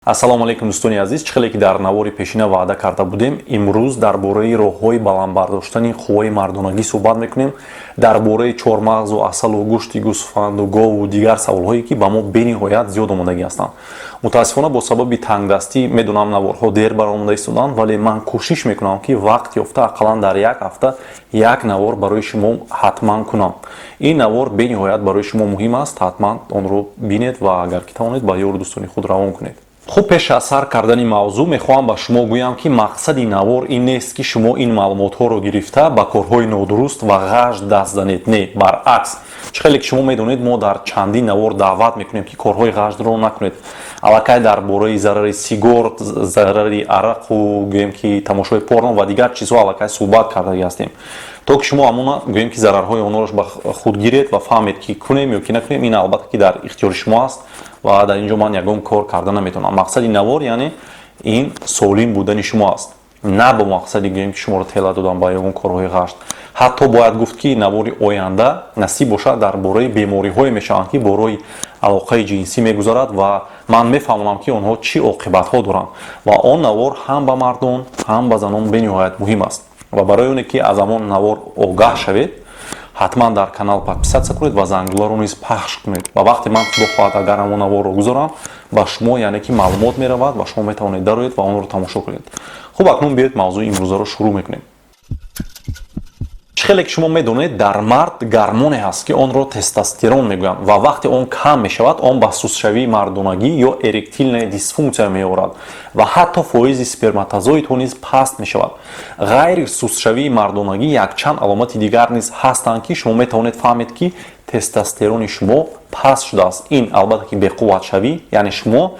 Ассалому алайкум, дӯстони азиз. Чӣ хеле ки дар навори пешина ваъда карда будем, имрӯз дар бораи роҳҳои баланд бардоштани қувваи мардонагӣ суҳбат мекунем, дар бораи чормағзу, асалу, гӯшти гӯсфанду гову дигар саволҳое, ки ба мо бениҳоят зиёд омодагӣ ҳастанд. Мутаассифона, бо сабаби тангдастӣ, медонам, наворҳо дер баромада истоданд, вале ман кӯшиш мекунам, ки вақт ёфта ақаллан дар як ҳафта як навор барои шумо ҳатман кунам. Ин навор бениҳоят барои шумо муҳим аст, ҳатман онро бинед ва агар ки тавонед, ба ёру дӯстони худ равон кунед. Хуб, пеш аз сар кардани мавзӯъ мехоҳам ба шумо гӯям, ки мақсади навор ин нест, ки шумо ин маълумотҳоро гирифта, ба корҳои нодуруст ва ғашт даст занед. Не, баръакс, чӣ хеле ки шумо медонед, мо дар чандин навор даъват мекунем, ки корҳои ғаштро накунед. Аллакай дар бораи зарари сигор, зарари арақу, гӯем ки, тамошои порно ва дигар чизҳо аллакай суҳбат кардагӣ ҳастем, то ки шумо ҳамона, гӯем ки, зарарҳои онҳоро ба худ гиред ва фаҳмед, ки кунем ё ки накунем. Ин албатта ки дар ихтиёри шумо аст ва дар ин ҷо ман ягон кор карда наметавонам. Мақсади навор, яъне, ин солим будани шумо аст, на бо мақсади, гӯем ки, шуморо тела додан ба ягон корҳои ғашт. Ҳатто бояд гуфт, ки навори оянда, насиб бошад, дар бораи бемориҳое мешаванд, ки бо роҳи алоқаи ҷинсӣ мегузарад, ва ман мефаҳмонам, ки онҳо чӣ оқибатҳо доранд, ва он навор ҳам ба мардон, ҳам ба занон бениҳоят муҳим аст. Ва барои оне ки аз ҳамон навор огаҳ шавед, ҳатман дар канал подписаться кунед ва зангуларо низ пахш кунед. Ва вақте ман, худо хоҳад, агар ҳамон наворро гузорам, ба шумо, яъне ки, маълумот меравад ва шумо метавонед дароед ва онро тамошо кунед. Хуб, акнун биёед, мавзӯи имрӯзаро шурӯъ мекунем. Чӣ хеле ки шумо медонед, дар мард гармоне ҳаст, ки онро тестостерон мегӯянд, ва вақте он кам мешавад, он ба сустшавии мардонагӣ ё эректильная дисфункция меорад ва ҳатто фоизи сперматозоидҳо низ паст мешавад. Ғайри сустшавии мардонагӣ якчанд аломати дигар низ ҳастанд, ки шумо метавонед фаҳмед, ки тестостерони шумо паст шудааст. Ин албатта ки беқувватшавӣ, яъне шумо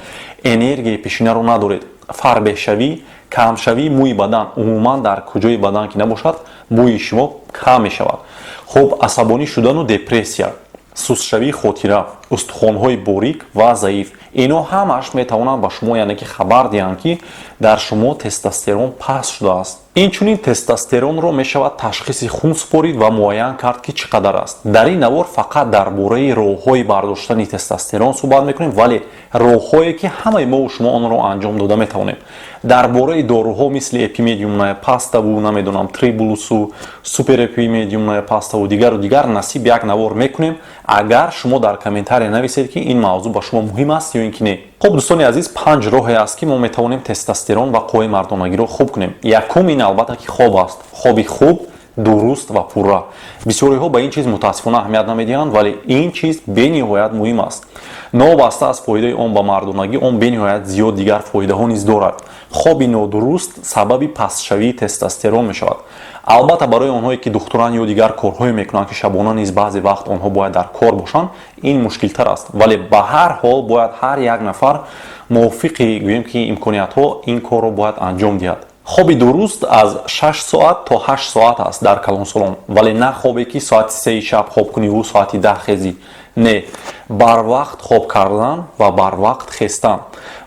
энергияи пешинаро надоред, фарбеҳшавӣ, камшавии мӯи бадан, умуман дар куҷои бадан ки набошад, мӯи шумо кам мешавад. Хуб, асабонӣ шудану депрессия, сустшавии хотира, устухонҳои борик ва заиф. Ино ҳамааш метавонанд ба шумо, яъне ки, хабар диҳанд, ки дар шумо тестостерон паст шудааст. Инчунин тестостеронро мешавад ташхиси хун супорид ва муайян кард, ки чӣ қадар аст. Дар ин навор фақат дар бораи роҳҳои бардоштани тестостерон суҳбат мекунем, вале роҳҳое, ки ҳамаи мову шумо онро анҷом дода метавонем. Дар бораи доруҳо, мисли эпимедиумная паставу, намедонам, трибулусу, суперэпимедиумная паставу дигару дигар, насиб як навор мекунем, агар шумо дар комментария нависед, ки ин мавзӯъ ба шумо муҳим аст ё ин ки не. Хуб, дӯстони азиз, панҷ роҳе аст, ки мо метавонем тестостерон ва қувваи мардонагиро хуб кунем. Якум ин албатта ки хоб аст, хоби хуб, дуруст ва пурра. Бисёриҳо ба ин чиз мутаассифона аҳамият намедиҳанд, вале ин чиз бениҳоят муҳим аст. Новобаста аз фоидаи он ба мардонагӣ, он бениҳоят зиёд дигар фоидаҳо низ дорад. Хоби нодуруст сабаби пастшавии тестостерон мешавад. Албатта, барои онҳое, ки духтуран ё дигар корҳое мекунанд, ки шабона низ баъзе вақт онҳо бояд дар кор бошанд, ин мушкилтар аст, вале ба ҳар ҳол бояд ҳар як нафар мувофиқи, гӯем ки, имкониятҳо ин корро бояд анҷом диҳад. Хоби дуруст аз 6 соат то 8 соат аст дар калонсолон, вале на хобе, ки соати 3 шаб хоб куниву соати 10 хезӣ. Не, барвақт хоб кардан ва барвақт хестан.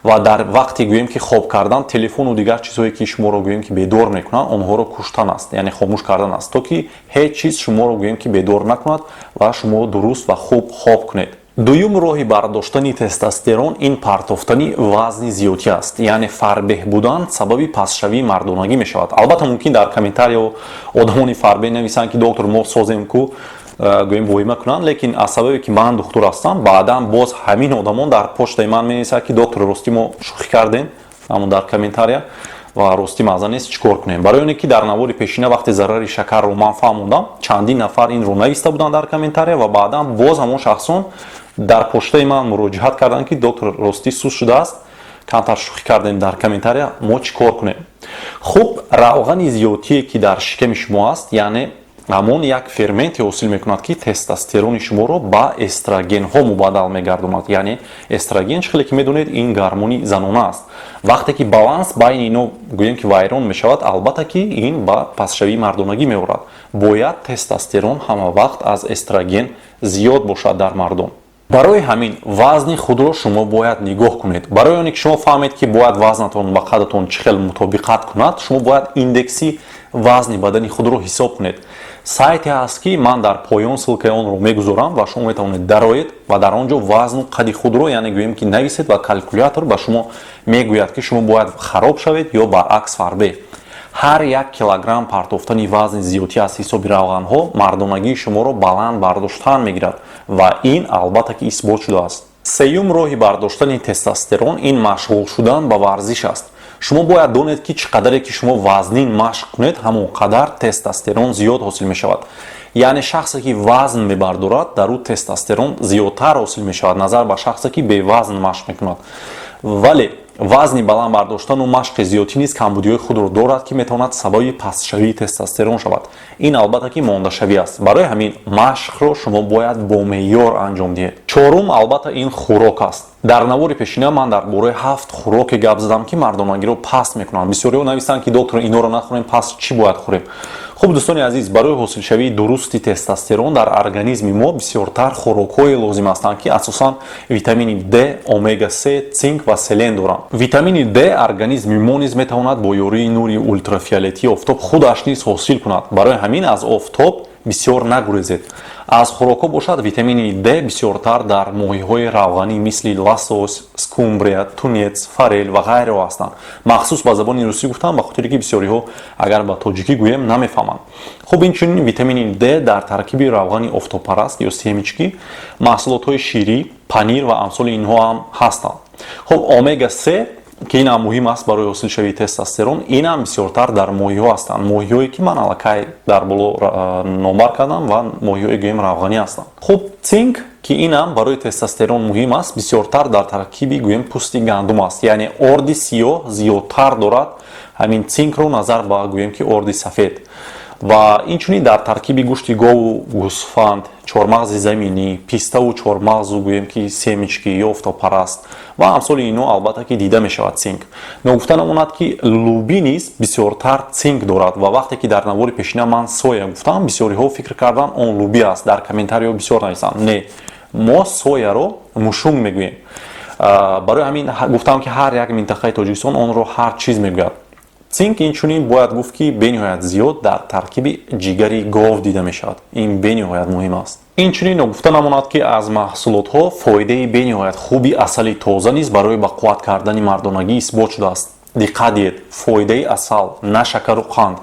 Ва дар вақте, гӯем ки, хоб кардан, телефону дигар чизҳое, ки шуморо, гӯем ки, бедор мекунанд, онҳоро куштан аст, яъне хомӯш кардан аст, то ки ҳеҷ чиз шуморо, гӯем ки, бедор накунад ва шумо дуруст ва хуб хоб кунед. Дуюм роҳи бардоштани тестостерон ин партофтани вазни зиёдӣ аст, яъне фарбеҳ будан сабаби пастшавии мардонагӣ мешавад. Албатта, мумкин дар комментарио одамони фарбеҳ нависанд, ки доктор, мо созем ку, гӯем, воҳима кунанд, лекин аз сабабе ки ман духтур ҳастам, баъдан боз ҳамин одамон дар почтаи ман менависад, ки доктор, ростӣ, мо шӯхӣ кардем ҳамон дар комментария ва ростӣ маза нест, чӣ кор кунем? Барои оне ки дар навори пешина, вақте зарари шакарро ман фаҳмондам, чандин нафар инро нависта буданд дар комментария ва баъдан боз ҳамон шахсон дар почтаи ман муроҷиат карданд, ки доктор, ростӣ, суст шудааст, камтар шӯхӣ кардем дар комментария, мо чӣ кор кунем? Хуб, равғани зиёдтие, ки дар шиками шумо аст, яъне ҳамон як ферменте ҳосил мекунад, ки тестостерони шуморо ба эстрогенҳо мубаддал мегардонад. Яъне эстроген, чӣ хеле ки медонед, ин гармони занона аст. Вақте ки баланс байни ино, гӯем ки, вайрон мешавад, албатта ки ин ба пастшавии мардонагӣ меорад. Бояд тестостерон ҳама вақт аз эстроген зиёд бошад дар мардон. Барои ҳамин вазни худро шумо бояд нигоҳ кунед. Барои оне ки шумо фаҳмед, ки бояд вазнатон ба қадатон чӣ хел мутобиқат кунад, шумо бояд индекси вазни бадани худро ҳисоб кунед. Сайте ҳаст, ки ман дар поён ссылкаи онро мегузорам ва шумо метавонед дароед ва дар он ҷо вазну қади худро, яъне гӯем ки, нависед ва калькулятор ба шумо мегӯяд, ки шумо бояд хароб шавед ё баръакс фарбе. Ҳар як килограмм партофтани вазни зиёдтӣ аз ҳисоби равғанҳо мардонагии шуморо баланд бардоштан мегирад ва ин албатта ки исбот шудааст. Сеюм роҳи бардоштани тестостерон ин машғул шудан ба варзиш аст. Шумо бояд донед, ки чӣ қадаре ки шумо вазнин машқ кунед, ҳамон қадар тестостерон зиёд ҳосил мешавад. Яъне шахсе, ки вазн мебардорад, дар ӯ тестостерон зиёдтар ҳосил мешавад, назар ба шахсе, ки бевазн машқ мекунад. Вале вазни баланд бардоштану машқи зиёдтӣ низ камбудиҳои худро дорад, ки метавонад сабаби пастшавии тестостерон шавад. Ин албатта ки мондашавӣ аст. Барои ҳамин машқро шумо бояд бо меъёр анҷом диҳед. Чорум, албатта, ин хӯрок аст. Дар навори пешина ман дар бораи ҳафт хӯроке гап задам, ки мардонагиро паст мекунанд. Бисёриҳо нависанд, ки доктор, инҳоро нахӯрем, пас чӣ бояд хӯрем? Хуб, дӯстони азиз, барои ҳосилшавии дурусти тестостерон дар организми мо бисёртар хӯрокҳое лозим ҳастанд, ки асосан витамини D, омега 3, цинк ва селен доранд. Витамини D организми мо низ метавонад бо ёрии нури ултрафиолетии офтоб худаш низ ҳосил кунад. Барои ҳамин аз офтоб бисёр нагурезед. Аз хӯрокҳо бошад, витамини D бисёртар дар моҳиҳои равғанӣ, мисли лосось, скумбрия, тунец, форель ва ғайраҳо ҳастанд. Махсус ба забони русӣ гуфтам, ба хотире ки бисёриҳо агар ба тоҷикӣ гӯем, намефаҳманд. Хуб, инчунин витамини D дар таркиби равғани офтобпараст ё семечки, маҳсулотҳои ширӣ, панир ва амсоли инҳо ҳам ҳастанд. Хуб, омега 3, ки ин ҳам муҳим аст барои ҳосилшавии тестостерон, ин ҳам бисёртар дар моҳиҳо ҳастанд, моҳиҳое ки ман аллакай дар боло номбар кардам ва моҳиҳои гӯем равғанӣ ҳастанд. Хуб, цинк, ки ин ҳам барои тестостерон муҳим аст, бисёртар дар таркиби гӯем пӯсти гандум аст, яъне орди сиёҳ зиёдтар дорад ҳамин цинкро, назар ба гӯем ки орди сафед. Ва инчунин дар таркиби гӯшти гову гӯсфанд, чормағзи заминӣ, пиставу чормағзу гӯем ки семечки ё офтобпараст ва амсоли инҳо албатта ки дида мешавад цинк. Ногуфта намонад, ки лӯбӣ низ бисёртар цинк дорад. Ва вақте ки дар навори пешина ман соя гуфтам, бисёриҳо фикр карданд, он лӯбӣ аст, дар комментариҳо бисёр нависанд. Не, мо сояро мушунг мегӯем. Барои ҳамин гуфтам, ки ҳар як минтақаи Тоҷикистон онро ҳар чиз мегӯяд. Цинк инчунин бояд гуфт, ки бениҳоят зиёд дар таркиби ҷигари гов дида мешавад. Ин бениҳоят муҳим аст. Инчунин ногуфта намонад, ки аз маҳсулотҳо фоидаи бениҳоят хуби асали тоза низ барои ба қувват кардани мардонагӣ исбот шудааст. Диққат диҳед: фоидаи асал, на шакару қанд.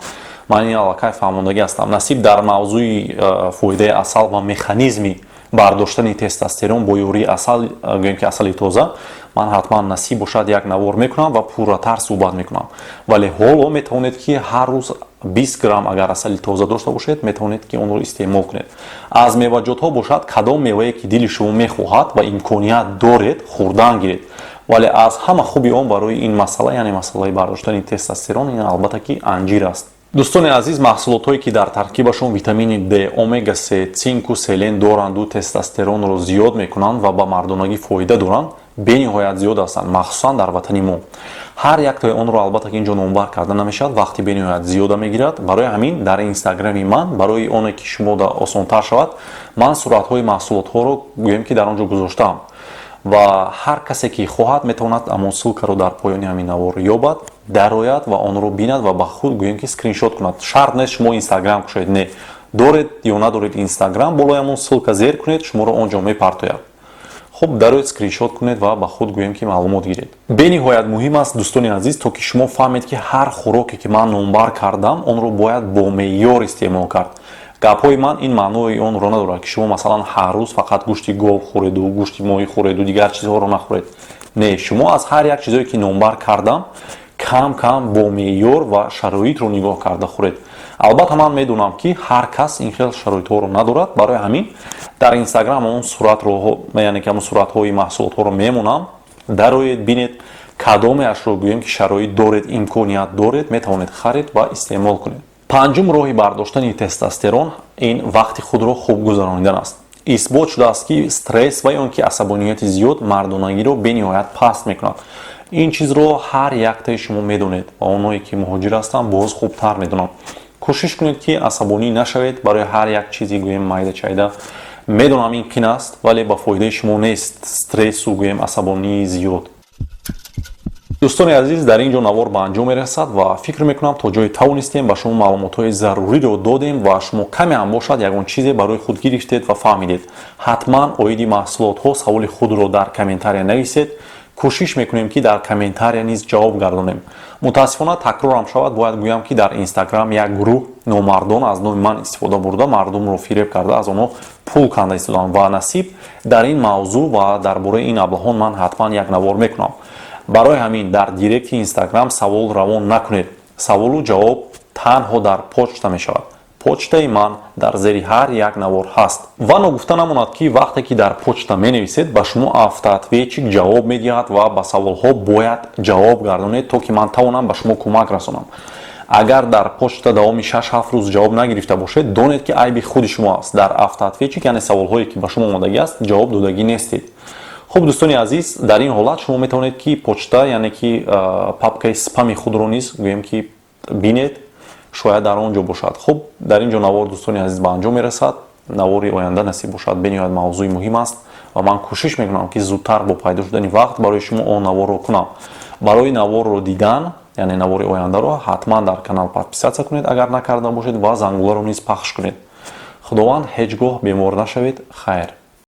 Ман ин аллакай фаҳмондагӣ ҳастам. Насиб, дар мавзӯи фоидаи асал ва механизми бардоштани тестостерон бо ёрии асал, гӯем ки асали тоза, ман ҳатман, насиб бошад, як навор мекунам ва пурратар суҳбат мекунам. Вале ҳоло метавонед, ки ҳар рӯз 20 грамм агар асали тоза дошта бошед, метавонед, ки онро истеъмол кунед. Аз меваҷотҳо бошад, кадом мевае ки дили шумо мехоҳад ва имконият доред, хӯрдан гиред. Вале аз ҳама хуби он барои ин масъала, яъне масъалаи бардоштани тестостерон, ин албатта ки анҷир аст. Дӯстони азиз, маҳсулотҳое, ки дар таркибашон витамини D, омега 3, цинку селен доранду тестостеронро зиёд мекунанд ва ба мардонагӣ фоида доранд, бениҳоят зиёд ҳастанд, махсусан дар ватани мо. Ҳар яктои онро албатта ки инҷо номбар карда намешавад, вақти бениҳоят зиёда мегирад. Барои ҳамин дар инстаграми ман, барои оне ки шумо осонтар шавад, ман суратҳои маҳсулотҳоро гӯем ки дар он ҷо гузоштаам ва ҳар касе ки хоҳад, метавонад ҳамон ссылкаро дар поёни ҳамин навор ёбад, дарояд ва онро бинад ва ба худ гӯем ки скриншот кунад. Шарт нест шумо инстаграм кушоед. Не, доред ё надоред инстаграм, болои ҳамон ссылка зер кунед, шуморо он ҷо мепартояд. Хуб, дароед, скриншот кунед ва ба худ гӯем ки маълумот гиред. Бениҳоят муҳим аст, дӯстони азиз, то ки шумо фаҳмед, ки ҳар хӯроке ки ман номбар кардам, онро бояд бо меъёр истеъмол кард. Гапҳои ман ин маънои онро надорад, ки шумо масалан ҳар рӯз фақат гӯшти гов хӯреду гӯшти моҳӣ хӯреду дигар чизҳоро нахӯред. Не, шумо аз ҳар як чизое ки номбар кардам, кам кам, бо меъёр ва шароитро нигоҳ карда хӯред. Албатта, ман медонам, ки ҳар кас ин хел шароитҳоро надорад. Барои ҳамин дар инстаграм он суратро, яъне ки ҳамон суратҳои маҳсулотҳоро мемонам. Дароед, бинед, кадомеашро гӯем ки шароит доред, имконият доред, метавонед харед ва истеъмол кунед. Панҷум роҳи бардоштани тестостерон ин вақти худро хуб гузаронидан аст. Исбот шудааст, ки стресс ва ё он ки асабонияти зиёд мардонагиро бениҳоят паст мекунад. Ин чизро ҳар яктаи шумо медонед ва онҳое ки муҳоҷир ҳастанд, боз хубтар медонанд. Кӯшиш кунед, ки асабонӣ нашавед барои ҳар як чизи гӯем майда чайда. Медонам, ин қин аст, вале ба фоидаи шумо нест стрессу гӯем асабонии зиёд. Дӯстони азиз, дар ин ҷо навор ба анҷом мерасад ва фикр мекунам, то ҷое тавонистем, ба шумо маълумотҳои заруриро додем ва шумо каме ҳам бошад, ягон чизе барои худ гирифтед ва фаҳмидед. Ҳатман оиди маҳсулотҳо саволи худро дар комментария нависед. Кӯшиш мекунем, ки дар комментария низ ҷавоб гардонем. Мутаассифона, такрорам шавад, бояд гӯям, ки дар Инстаграм як гурӯҳ номардон аз номи ман истифода бурда, мардумро фиреб карда, аз онҳо пул канда истоданд. Ва насиб, дар ин мавзӯъ ва дар бораи ин аблаҳон ман ҳатман як навор мекунам. Барои ҳамин дар директи Инстаграм савол равон накунед. Саволу ҷавоб танҳо дар почта мешавад. Почтаи ман дар зери ҳар як навор ҳаст. Ва ногуфта намонад, ки вақте ки дар почта менависед, ба шумо автоответчик ҷавоб медиҳад ва ба саволҳо бояд ҷавоб гардонед, то ки ман тавонам ба шумо кӯмак расонам. Агар дар почта давоми 6-7 рӯз ҷавоб нагирифта бошед, донед, ки айби худи шумо аст. Дар автоответчик, яъне саволҳое, ки ба шумо омодагӣ аст, ҷавоб додагӣ нестед. Хуб, дӯстони азиз, дар ин ҳолат шумо метавонед, ки почта, яъне ки папкаи спами худро низ, гӯем, ки бинед, шояд дар он ҷо бошад. Хуб, дар ин ҷо навор, дӯстони азиз, ба анҷом мерасад. Навори оянда насиб бошад, бениҳоят мавзӯи муҳим аст ва ман кӯшиш мекунам, ки зудтар бо пайдо шудани вақт барои шумо он наворро кунам. Барои наворро дидан, яъне навори ояндаро, ҳатман дар канал подписаться кунед, агар накарда бошед, ва зангуларо низ пахш кунед. Худованд, ҳеҷ гоҳ бемор нашавед. Хайр.